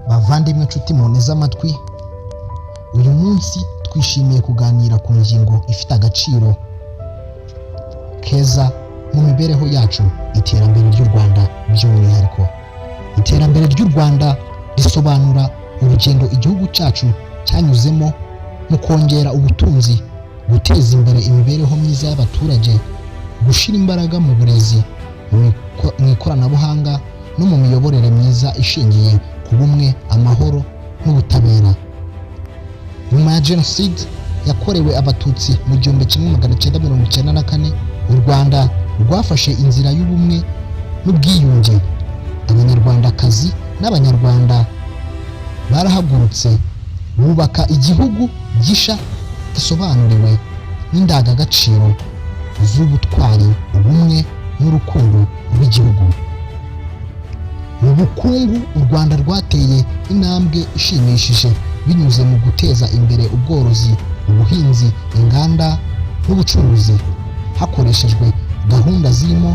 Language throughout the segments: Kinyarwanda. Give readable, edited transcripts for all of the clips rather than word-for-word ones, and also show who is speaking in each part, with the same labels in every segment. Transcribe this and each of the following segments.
Speaker 1: Bavandimwe, nshuti munteze amatwi, uyu munsi twishimiye kuganira ku ngingo ifite agaciro keza mu mibereho yacu, iterambere ry'u Rwanda. By'umwihariko, iterambere ry'u Rwanda risobanura urugendo igihugu cyacu cyanyuzemo mu kongera ubutunzi, guteza imbere imibereho myiza y'abaturage, gushyira imbaraga mu burezi, mu ikoranabuhanga no mu miyoborere myiza ishingiye ku bumwe, amahoro n'ubutabera. Nyuma ya Jenoside yakorewe Abatutsi mu 1994, u Rwanda rwafashe inzira y'ubumwe n'ubwiyunge. Abanyarwandakazi n'Abanyarwanda barahagurutse, bubaka igihugu gisha gisobanuriwe n'indangagaciro z'ubutwari, ubumwe n'urukundo rw'igihugu. Mu bukungu, u Rwanda rwateye intambwe ishimishije binyuze mu guteza imbere ubworozi, ubuhinzi, inganda n'ubucuruzi, hakoreshejwe gahunda zirimo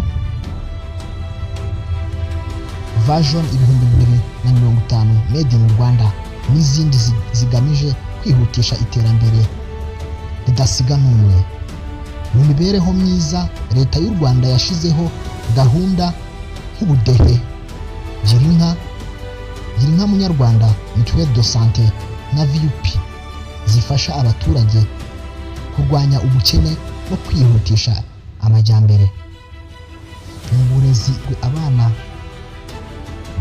Speaker 1: Vision 2050, Made in Rwanda n'izindi zigamije kwihutisha iterambere ridasiga n'umwe. Mu mibereho myiza, Leta y'u Rwanda yashyizeho gahunda nk'ubudehe, Gira inka, Gira inka Munyarwanda, Mutuelle de santé na VUP, zifasha abaturage kurwanya ubukene no kwihutisha amajyambere. Mu burezi, abana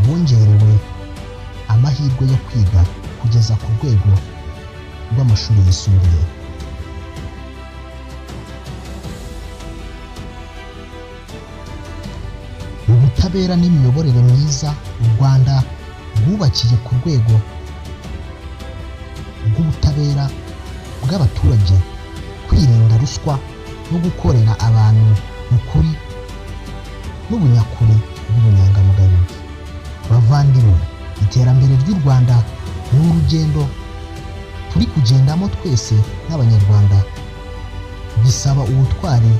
Speaker 1: bongerewe amahirwe yo kwiga kugeza ku rwego rw'amashuri yisumbuye. Mu butabera n'imiyoborere myiza, u Rwanda rwubakiye ku rwego rw'ubutabera bw'abaturage, kwirinda ruswa no gukorera abantu mu kuri n'ubunyakuri bw'ubunyangamugayo. Bavandimwe, iterambere ry'u Rwanda ni urugendo turi kugendamo twese nk'Abanyarwanda. Bisaba ubutwari,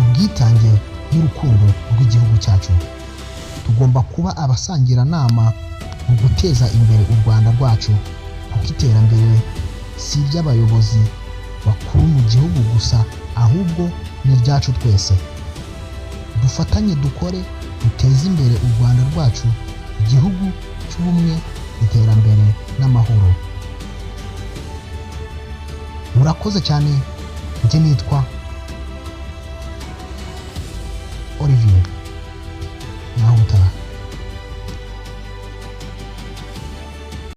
Speaker 1: ubwitange n'urukundo rw'igihugu cyacu. Tugomba kuba abasangiranama mu guteza imbere u Rwanda rwacu, kuko iterambere si iry'abayobozi bakuru mu gihugu gusa, ahubwo ni iryacu twese. Dufatanye, dukore, duteze imbere u Rwanda rwacu, igihugu cy'ubumwe, iterambere n'amahoro. Murakoze cyane. Njye nitwa Olivier.